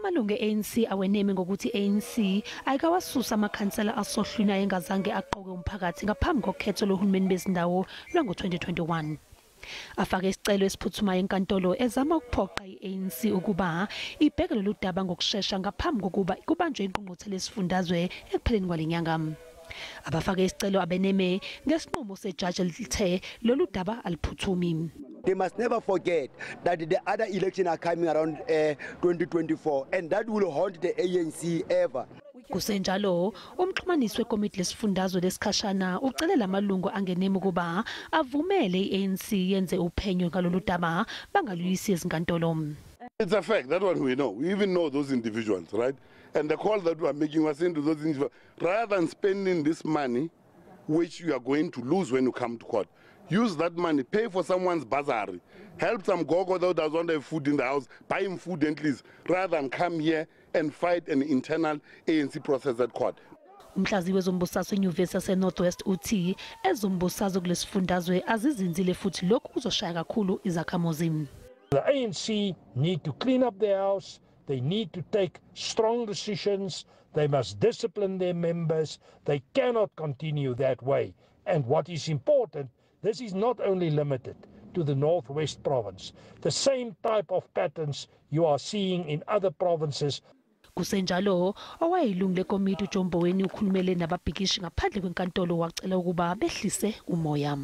Amalungu e-ANC aweneme ngokuthi i-ANC ayikawasusa amakhansela asohlwini ayengazange aqoke umphakathi ngaphambi kokhetho lohulumeni bezindawo lwango-2021. Afake isicelo esiphuthumayo enkantolo ezama ukuphoqa i-ANC ukuba ibheke lolu daba ngokushesha ngaphambi kokuba kubanjwe ingqungquthela yesifundazwe ekupheleni kwale nyanga. Abafake isicelo abeneme ngesinqumo sejaji elithe lolu daba aliphuthumi. They must never forget that the other election are coming around 2024, and that will haunt the ANC ever. Kusenjalo, umxhumanisi wekomiti lesifundazwe lesikhashana ucele lamalungu angeneme ukuba avumele i-ANC yenze uphenyo ngalolu daba bangaluyisi ezinkantolo. It's a fact, that one we know. We even know those individuals, right? And the call that we are making was saying to those individuals, rather than spending this money, which you are going to lose when you come to court, use that money, pay for someone's bursary, help some gogo that doesn't have food in the house, buy him food at least, rather than come here and fight an internal ANC process at court. Umhlaziyi wezombusazwe eNyuvesi yaseNorth-West uthi ezombusazwe kulesifundazwe azizinzile futhi lokhu kuzoshaya kakhulu izakhamuzi. The ANC need to clean up their house. They need to take strong decisions. They must discipline their members. They cannot continue that way. And what is important, this is not only limited to the Northwest Province. The same type of patterns you are seeing in other provinces. Kusenjalo, owayelungu lekomiti uJohn Mboweni ukhulumele nababhikishi ngaphandle kwenkantolo wacela ukuba behlise umoya.